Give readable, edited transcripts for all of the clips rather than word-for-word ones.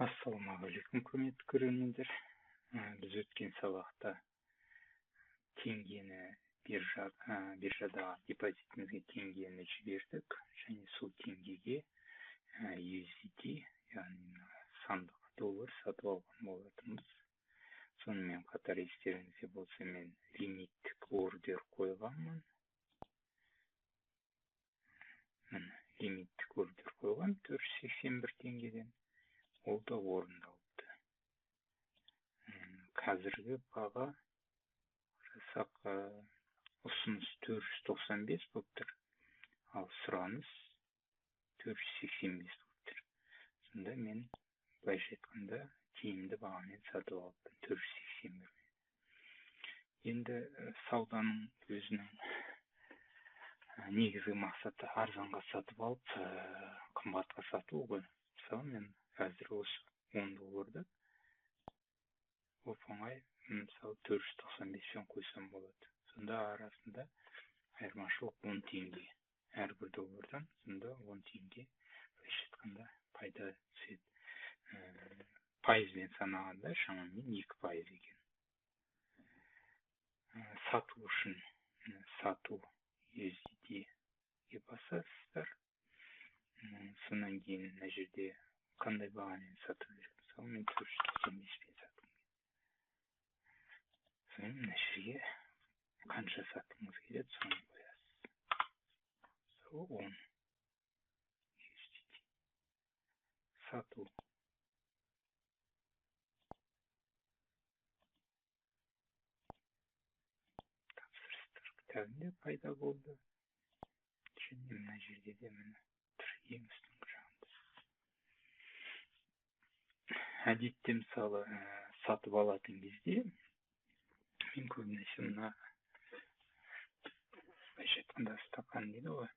Ассалаумағалейкум, құрметті көрермендер. Біз өткен сабақта теңгені биржадағы депозитімізге теңгені жібердік және сол теңгеге USDT, яғни сандық доллар сатып алған болатынбыз. Сонымен қатар, естеріңізде болса, мен лимиттік ордер қойғанмын. Міне, лимиттік ордер қойған 481 теңгеден. Ол да орындалыпты. Қазіргі баға жасақ, ұсыныс 495 болып тұр, ал сұраныс 485 болып тұр. Сонда мен былайша айтқанда тиімді бағамен сатып алыппын, 481. Енді сауданың өзінің негізгі мақсаты арзанға сатып алып, қымбатқа сату ғой. Мысалы, мен қазір осы 10 долларды оп-оңай, мысалы, 495-пен қойсам болады. Сонда арасында айырмашылық 10 теңге әрбір доллардан, сонда 10 теңге былайша айтқанда пайда түседі. Пайызбен санағанда шамамен 2% екен. Сату үшін сату USDT-ге басасыздар. Сонан кейін мына жерде қандай бағамен сату керек? Мысалы, мен 495-пен сатқым келеді. Сонымен мына жерге қанша сатқыңыз келеді, соны қоясыз. Мысалы, 10 USDT. Сату. Тапсырыстар кітабында пайда болды. Және мына жерде де міне тұр, ең үстіңгі жағында. Әдетте, мысалы, сатып алатын кезде мен көбінесе мына, былайша айтқанда, стакан дейді ғой,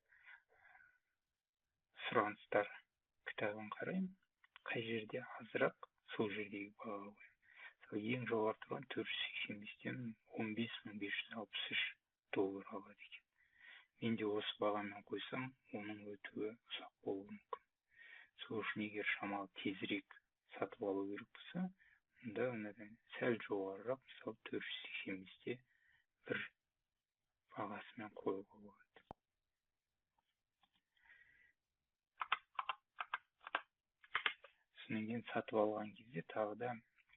сұраныстар кітабын қараймын. Қай жерде азырақ, сол жердегі бағаға қоямын. Мысалы, ең жоғары тұрған 485-тен 15 563 доллар алады екен. Мен де осы бағамен қойсам, оның өтуі ұзақ болуы мүмкін. Сол үшін егер шамалы тезірек сатып алу керек болса, онда мынадан сәл жоғарырақ, мысалы, 485-те бір бағасымен қоюға болады. Содан кейін сатып алған кезде тағы да,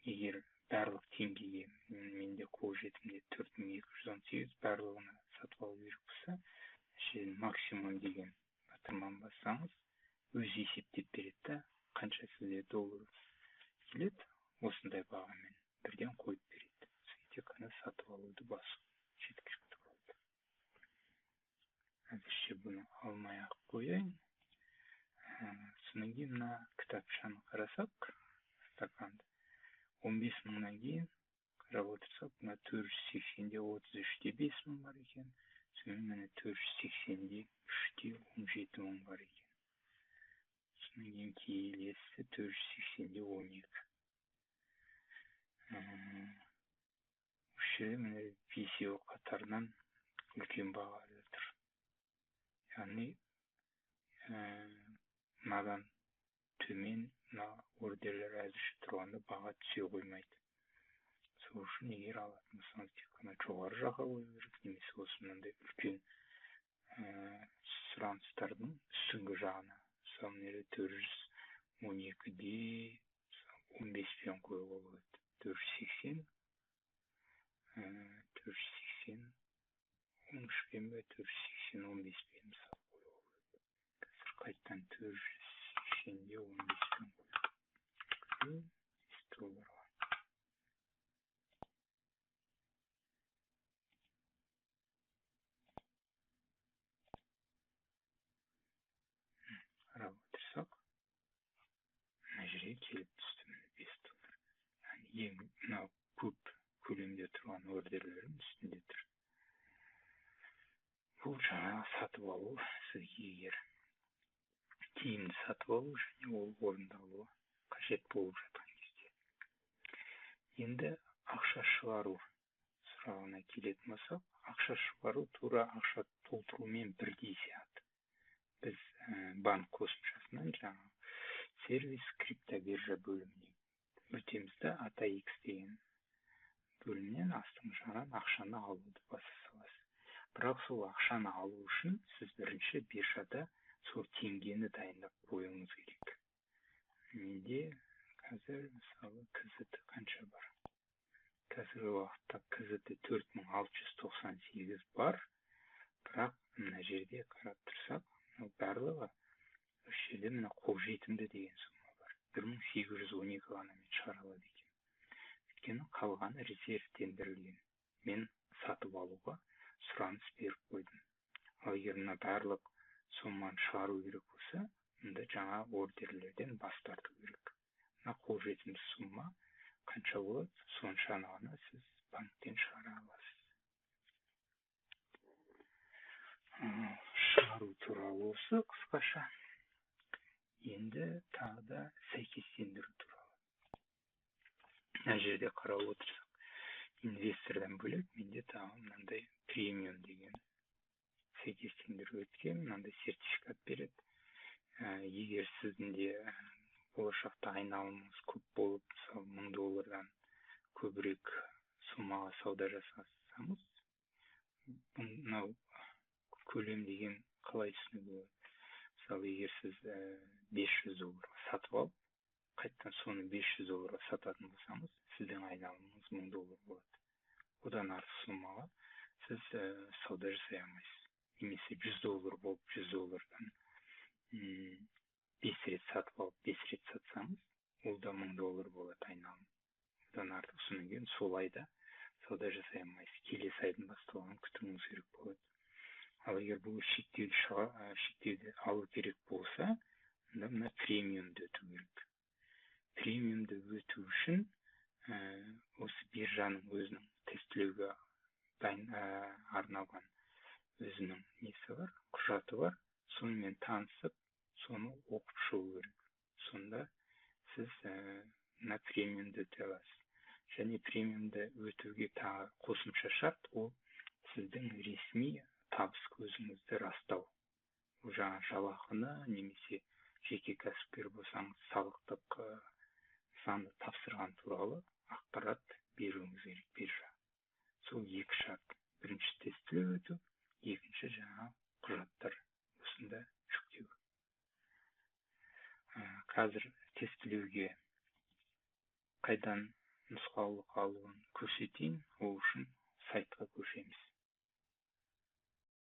егер барлық теңгеге, менде қолжетімде 4218, барлығына сатып алу керек болса, максимум деген батырманы бассаңыз, өзі есептеп береді да, қанша сізде доллар келеді, осындай бағамен бірден қойып береді. Сізге тек қана сатып алуды басу жеткілікті болады. Әзірше бұны алмай ақ қояйын. Содан кейін мына кітапшаны қарасақ, стаканды 15 мыңнан кейін қарап отырсақ, мына 480-де 33,5 мың бар екен. Сонымен міне 480-де 3,17 мың бар екен. Содан кейін келесі 480-де 12. Осы жерде міне бесеуі қатарынан үлкен бағада тұр. Яғни мынадан төмен мына ордерлер әзірше тұрғанда баға түсе қоймайды. Сол үшін егер алатын болсаңыз, тек қана жоғары жаққа қою керек немесе осы мынандай үлкен сұраныстардың үстіңгі жағына. Мысалы, мына жерде 412-де 15-пен қоюға болады. 480, 480 13-пен бе, 480 15-пен, мысалы, қоюға болады. Қазір қайтадан 480-де 15-пен қоямын 5 долларға. Қарап отырсақ, мына жерге келіп түсті, міне, 5 доллар. Яғни ең мынау көп көлемде тұрған ордерлердің үстінде тұр. Бұл жаңағы сатып алу, сізге егер тиімді сатып алу және ол орындалуы қажет болып жатқан кезде. Енді ақша шығару сұрағына келетін болсақ, ақша шығару тура ақша толтырумен бірдей сияқты. Біз банк қосымшасынан жаңағы Сервис, криптобиржа бөліміне өтеміз да, ATX деген бөлімнен астыңғы жағынан ақшаны алуды баса саласыз. Бірақ сол ақшаны алу үшін сіз бірінші биржада сол теңгені дайындап қоюыңыз керек. Менде қазір, мысалы, КЗТ қанша бар? Қазіргі уақытта КЗТ 4698 бар. Бірақ мына жерде қарап тұрсақ, мынау барлығы осы жерде, мына қолжетімді деген сумма бар. 1812 ғана мен шығара алады екенмін. Өйткені қалғаны резервтендірілген. Мен сатып алуға сұраныс беріп қойдым. Ал егер мына барлық соманы шығару керек болса, онда жаңа ордерлерден бас тарту керек. Мына қолжетімді сумма қанша болады, соншаны ғана сіз банктен шығара аласыз. Шығару туралы осы қысқаша. Енді тағы да сәйкестендіру туралы. Мына жерде қарап отырсақ, инвестордан бөлек менде тағы мынандай премиум деген сәйкестендіру өткен, мынандай сертификат береді. Егер сіздің де болашақта айналымыңыз көп болып, мысалы, 1000 доллардан көбірек суммаға сауда жасасаңыз, мынау көлем деген қалай түсінуге болады? Мысалы, егер сіз 500 долларға сатып алып, қайтадан соны 500 долларға сататын болсаңыз, сіздің айналымыңыз 1000 доллар болады. Одан артық суммаға сіз сауда жасай алмайсыз. Немесе 100 доллар болып, 100 доллардан бес рет сатып алып, бес рет сатсаңыз, ол да 1000 доллар болады айналым. Одан артық содан кейін сол айда сауда жасай алмайсыз, келесі айдың басталғанын күтуіңіз керек болады. Ал егер бұл шектеуді алу керек болса, онда мына премиумды өту керек. Премиумды өту үшін осы биржаның өзінің тестілеуге арналған өзінің несі бар, құжаты бар. Сонымен танысып, соны оқып шығу керек. Сонда сіз мына премиумды өте аласыз. Және премиумды өтуге тағы қосымша шарт: ол сіздің ресми табыс көзіңізді растау. Ол жаңа жалақыны немесе жеке кәсіпкер болсаңыз, салықтық нысанды тапсырған туралы ақпарат беруіңіз керек биржа. Сол екі шарт: бірінші тестілеу өту, екінші жаңа құжаттар осында жүктеу. Қазір тестілеуге қайдан нұсқаулық алуын көрсетейін. Ол үшін сайтқа көшеміз.